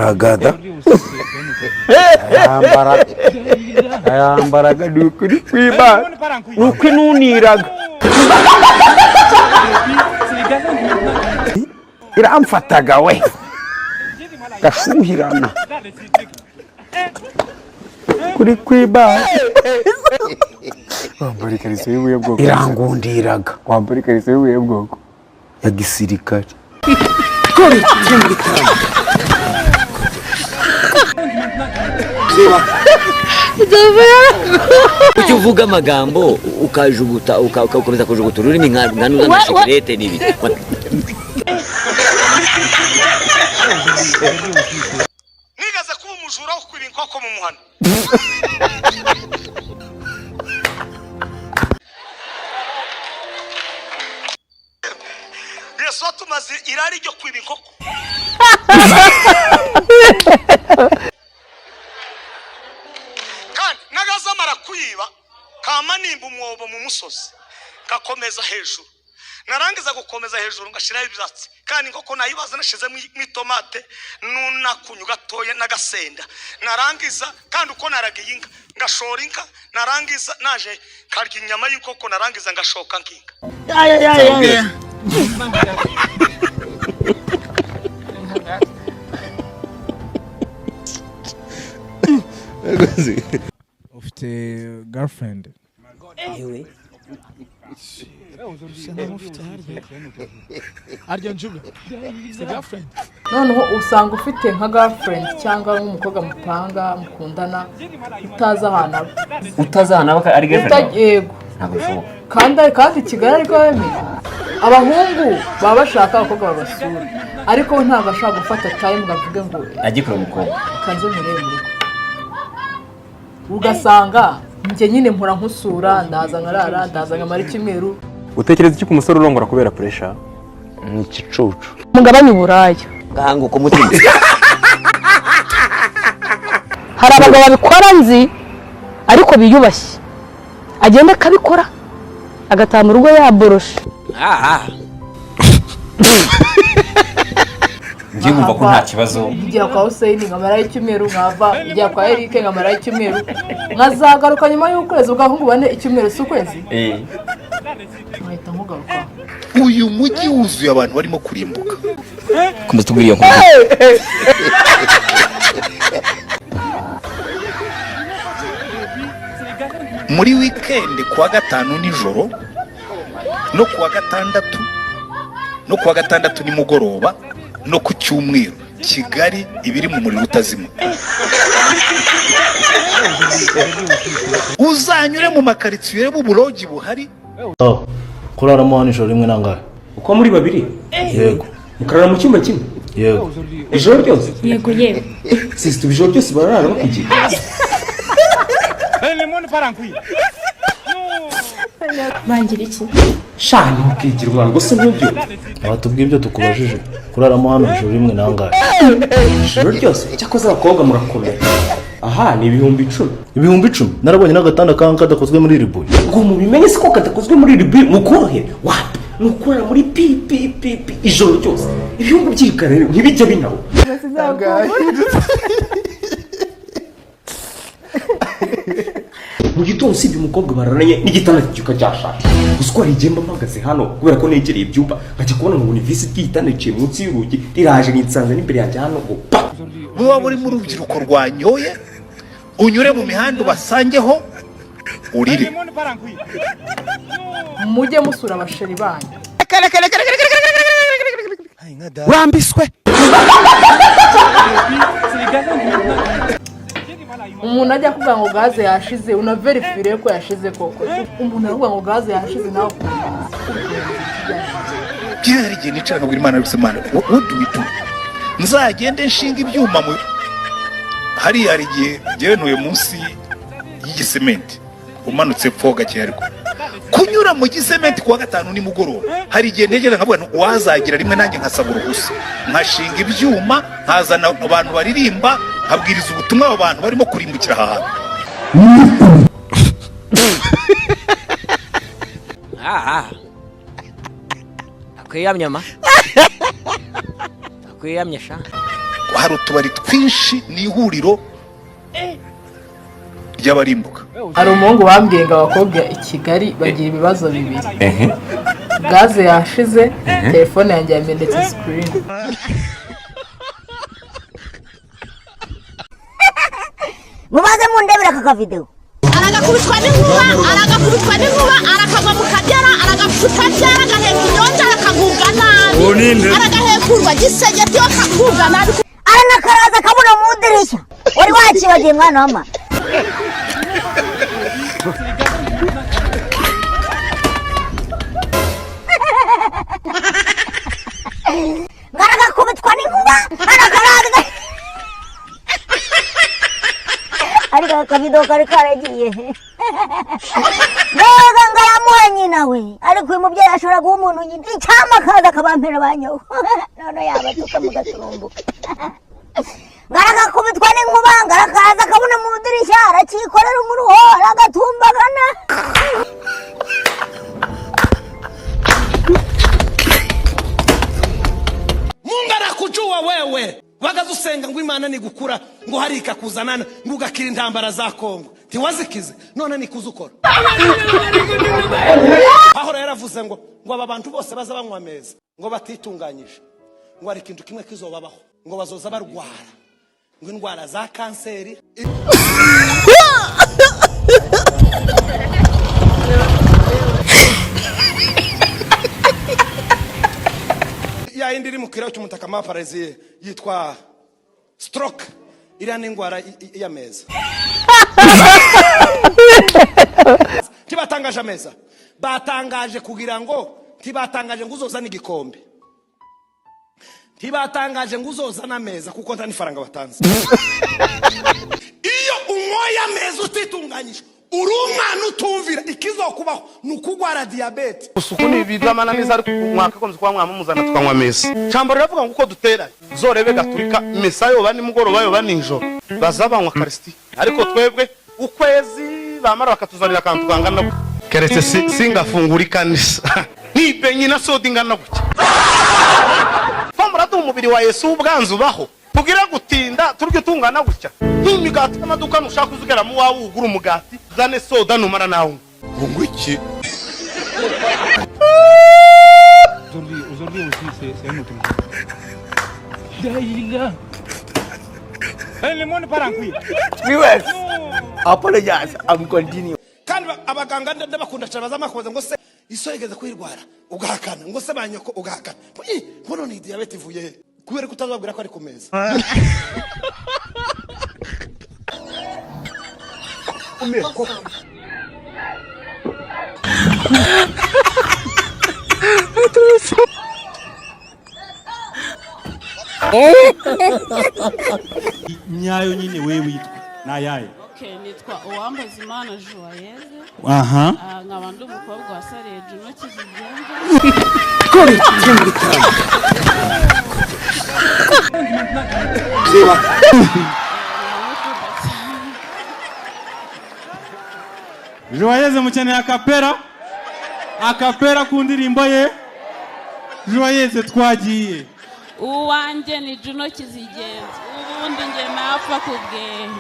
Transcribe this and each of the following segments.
Agada yambaraga yambaraga ni ukuri kw'Imana ni uko inuniraga iramfataga we gashuhirana kuri kw'Imana. Wambara ikariso y'ubuhe bwoko? Irangundiraga. Wambara ikariso y'ubuhe bwoko? Ya gisirikare. Kuki uvuga amagambo ukajuguta ugakomeza kujuguta ururimi nka nuza na shikarete n'ibiki? Nigeze kuba umujura wo kwiba inkoko mu muhana. Yesu watumaze irari ryo kwiba inkoko. Kandi nagazamara kuyiba kama nimba umwobo mu musozi ngakomeza hejuru, narangiza gukomeza hejuru ngashyiraho ibyatsi, kandi inkoko nayibaza nashizemo itomate n'unakunyu gatoya n'agasenda, narangiza kandi uko naragiye inka ngashora inka, narangiza naje nkarya inyama y'inkoko, narangiza ngashoka nkinga. Ufite girlfriend? Ewe. Harya njuga, ufite girlfriend? Noneho usanga ufite nka girlfriend cyangwa nk'umukobwa mupanga mukundana utazi ahantu aba. Utazi ahantu aba ari girlfriend? Yego. Ntabwo bishoboka. Kandi Kigali ariko bemeye abahungu baba bashaka abakobwa babasura, ariko we ntabwo ashobora gufata time ngo avuge ngo agikora umukobwa kanze murebe mu rugo. Ugasanga njye nyine mpora nkusura, ndaza nkarara, ndaza nkamara icyumweru. Utekereza iki ku musore urongora kubera pressure? Ni igicucu. Mugabanye uburaya. Gahanguka umutima. Hari abagabo babikora nzi ariko biyubashye, agenda akabikora agataha mu rugo yaboroshe. Njye nkumva ko nta kibazo. Njya kwa Hussein nkamarayo icyumweru, nkava njya kwa Eric nkamarayo icyumweru, nkazagaruka nyuma y'ukwezi. Ubwo bane icyumweru si ukwezi, nkahita nkugaruka. Uyu mujyi wuzuye abantu barimo kurimbuka. Komeza tubwire iyo nkuru. Muri wikendi kuwa gatanu nijoro no kuwa gatandatu no kuwa gatandatu nimugoroba no ku cyumweru, Kigali ibiri mu muriro utazima. Uzanyure mu makaritsiye urebe uburogi buhari. Kuraramo hano ijoro rimwe nangahe? Uko muri babiri? Yego. Mukarara mu cyumba kimwe? Yego. Ijoro ryose? Yego yewe. Sisita, ijoro ryose bararara bakugiye? Bangira iki? Sha, ntukigira umwana gusa ntubyo. Aha tubwiye ibyo tukubajije, kuraramo hano ijoro rimwe nangahe? Ijoro ryose? Cyakoze abakobwa murakomera. Aha ni 10,000. 10,000? Narabonye n'agatanda kanga kadakozwe muri ribuye. Ngo mubimenye se ko kadakozwe muri ribi mukorohere wapi? Ni ukurara muri pi pi pi pi ijoro ryose. Ibihugu by'ibikara rero ntibijya binaho. Mu gitondo usibye umukobwa bararanye n'igitanda kibyuka cyashaje. Gusa uko hari igihe mba mpagaze hano kubera ko negereye ibyumba, nkajya kubona nkabona ivisi ry'igitanda riciye munsi y'urugi riraje rinsanze n'imbere yanjye hano ngo pa. Buba burimo urubyiruko rwanyoye, unyure mu mihanda ubasangeho urire. Mujye musura abasheri banyu. Urambiswe. Umuntu ajya kuvuga ngo gaze yashize, unaverifire ko yashize koko. Umuntu aravuga ngo gaze yashize nawe. Byari igihe nicara nkabwira Imana yose, Imana, what do we do? Nzagende nshinga ibyuma mu hariya. Hari igihe njyewe ntuye munsi y'igisementi, umanutse epfo gake, ariko kunyura mu gisementi kuwa gatanu nimugoroba, hari igihe ntegereza nkavuga nti uwazagira rimwe nanjye nkasaba uruhusa nkashinga ibyuma, nkazana abantu baririmba, nkabwiriza ubutumwa abo bantu barimo kurimbukira aha hantu. Akwiyamye ma, akwiyamye sha. Hari utubari twinshi, ni ihuriro ry'abarimbuka. Hari umuhungu bambwiye ngo abakobwa i Kigali bagira ibibazo bibiri: gaze yashize, telefone yanjye yamenetse screen. Mubaze mundebera aka kavidewo. Aragakubitwa n'inkuba, aragakubitwa n'inkuba, arakagwa mu Kagera, aragapfuta byara, agaheka inyonja, arakagubwa nabi, aragahekurwa gisegeti, akagubwa nabi. Aranakaraza akabona mu idirishya. Wari wakibagiye, mwana wa mama. Ngaragakubitwa n'inkuba, arakaraza. Ariko aka kavidewo kari karagiye mbega ngo aramuha nyina we. Ariko uyu mubyeyi ashobora guha umuntu nyina, icyama akaza akabampera ba nyoko, none yabatuka mugaturumbuka. Ngaragakubitwa n'inkuba, ngarakaza akabona mu idirishya, arakikorera umuruho, aragatumbagana. Mungu anakujua wewe. Wagaze usenga ngo Imana nigukura, ngo hari ikakuzanana, ngo ugakira intambara za Kongo, ntiwazikize, none nikuze ukora. Pahoro yaravuze ngo aba bantu bose baza banywa ameza ngo batitunganyije, ngo hari ikintu kimwe kizobabaho, ngo bazoza barwara ngo indwara za kanseri. Ya yindi iri mu kiraho cy'umutaka, mapareziye, yitwa stroke. Iriya ni indwara y'ameza. Ntibatangaje ameza, batangaje kugira ngo, ntibatangaje ngo uzozane igikombe, ntibatangaje ngo uzozane ameza, kuko nta n'ifaranga batanze. Iyo unyoye ameza utitunganyije, uri umwana utumvira, ikizokubaho ni ukugwara diyabete. Isuku ni ibidamananiza, ariko mwakagombye kuba mwamumuzana tukanywa mesa. Jambo riravuga ngo uko duteranye zorebe gaturika mesa, yoba nimugoroba, yoba nijoro, baza banywa karisiti. Ariko twebwe ukwezi bamara bakatuzanira akantu kangana gutya, keretse singafungura ikanisa nibenye na soda ingana gutya, ko muraduha umubiri wa Yesu ubwanzu ubaho tugire gutinda turye tungana gutya nk'imigati y'amaduka. Nushaka uzugeramo iwawe ugura umugati, uzane soda, numara nawe. Ngo iki? Aujourd'hui aussi, c'est un autre jour. Le monde part en couille. Viewers, apologize, I'm continue. Kandi abaganga ndabakunda cyane, bazamakubaza ngo se iso yigeze kuyirwara, ugahakana, ngo se banyoko, ugahakana. Ngo ih, ngo none iyi diyabete ivuye he? Kubera ko utazababwira ko ari ku meza. Nyayo nyine, we witwa nayaye? Okay, nitwa Uwambazimana Joyeuse. Aha. Ah, nkaba ndi umukobwa wa Sariye Juno Kizigenza. Reba. Ndamukunda cyane. Joyeuse mukeneye akapera, akapera ku ndirimbo ye. Joyeuse, twagiye. Uwanjye ni Juno Kizigenza, ubundi njye napfa kubwe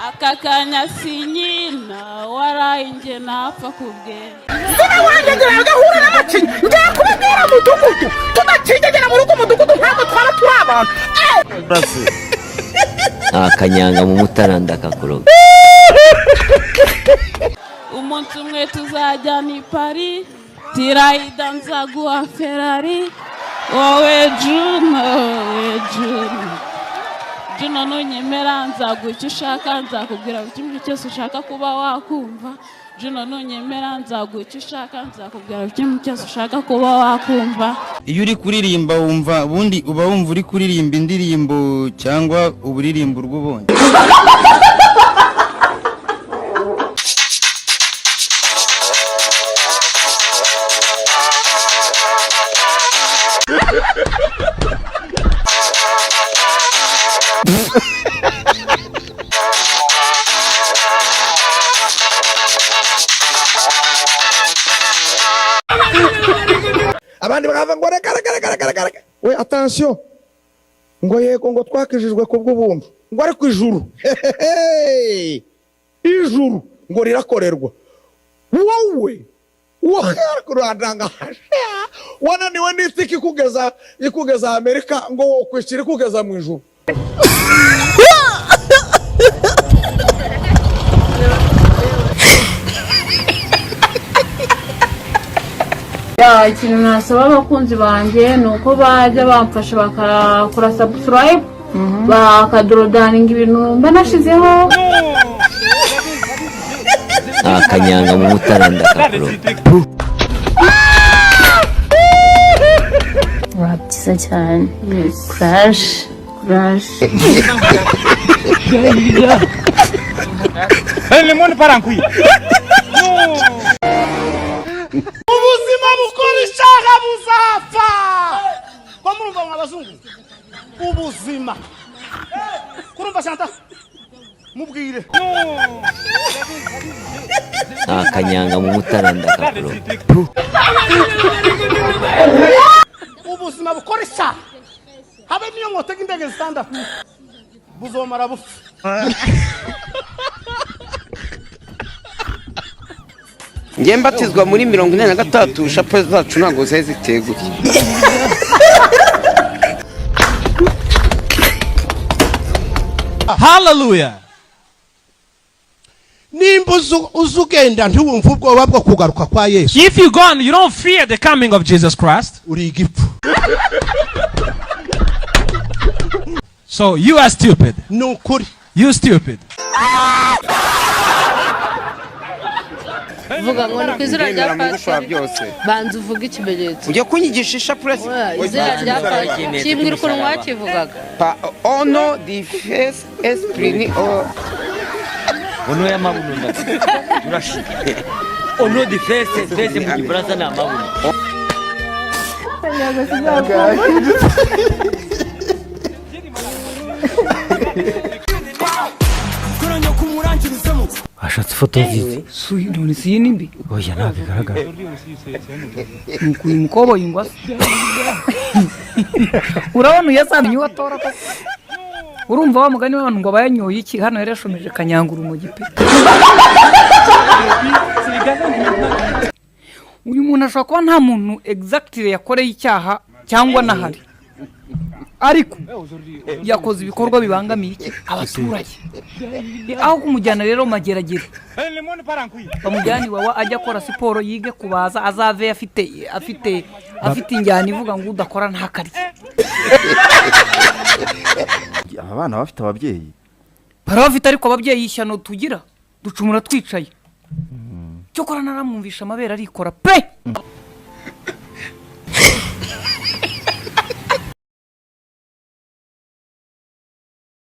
aka kanya si nyina waraye, njye napfa kubwe. Zina wanjye ngira gahura n'amacinya, ngiye kubibwira mudugudu. Tudacinyegera mu rugo umudugudu, ntabwo twaba turi abantu. Akanyanga mu mutara ndakakuroga. Umunsi umwe tuzajyana i Paris, tirayida, nzaguha Ferrari, wowe Juno, we Juno. Juno, nunyemera nzaguha icyo ushaka, nzakubwira buri kimwe cyose ushaka kuba wakumva. Juno, nunyemera nzaguha icyo ushaka, nzakubwira buri kimwe cyose ushaka kuba wakumva. Iyo uri kuririmba, wumva ubundi uba wumva uri kuririmba indirimbo cyangwa uburirimbo urwo ubonye? Abandi bakavuga ngo reka reka reka reka reka reka, we, attention. Ngo yego, ngo twakijijwe ku bw'ubuntu, ngo ariko ijuru, hehehe, ijuru ngo rirakorerwa. Wowe wowe wananiwe n'itike ikugeza Amerika, ngo wokwishyura ikugeza mu ijuru? Ya, ikintu nasaba abakunzi banjye ni uko bajya bamfasha bakakora subscribe, bakadorodaninga ibintu mba nashizeho. Akanyanga mu mutara ndakakuroga. Wa, byiza cyane, kuraje, kuraje. Le monde part en couille. Ubuzima bukora icyaha buzapfa. Ko murumva mwa bazungu, ubuzima kurumva shanta mubwire. Akanyanga mu mutara ndakakuroga. Ubuzima bukora icyaha, habe niyo mwotega indege zitandatu, buzomara bupfa. Njye mbatizwa muri 43, shapure zacu ntabwo zari ziteye gutya. Hallelujah. Nimba uzi ugenda ntiwumve ubwoba bwo kugaruka kwa Yesu, If you go and you don't fear the coming of Jesus Christ, uri igipfu. So you are stupid. Ni ukuri. You stupid. Vuga ngo ni ku izina rya Ndemera mu gushora Pasiteri. byose. Banza uvuge ikimenyetso. Ujya kunyigisha ishapure? Oya, izina rya Pasiteri kimbwira ukuntu mwakivugaga. Pa ono di fes esprit ni o. Ono y'amabuno ndakakuroga. Urashika. Ono di fese, fese mu gifaransa ni amabuno. Ashatse ifoto nziza. None si iyi ni mbi? Oya, ntabwo igaragara. Nuko uyu mukobwa yingwa se, urabona uyasamye uwo atora koko? Urumva wa mugani w'abantu ngo abayanyoye iki? Hano yari yashomeje kanyangura urumogi pe. Uyu muntu ashobora kuba nta muntu exactly yakoreye icyaha cyangwa n'ahari, ariko yakoze ibikorwa bibangamiye iki? Abaturage. Aho kumujyana rero mu mageragere, Le monde part en couille. bamujyane iwawa, ajya akora siporo, yige kubaza, azave afite injyana ivuga ngo udakora ntakarye. Aba bana bafite ababyeyi? Barabafite, ariko ababyeyi ishyano tugira, ducumura twicaye. Cyokora naramwumvisha amabere arikora pe.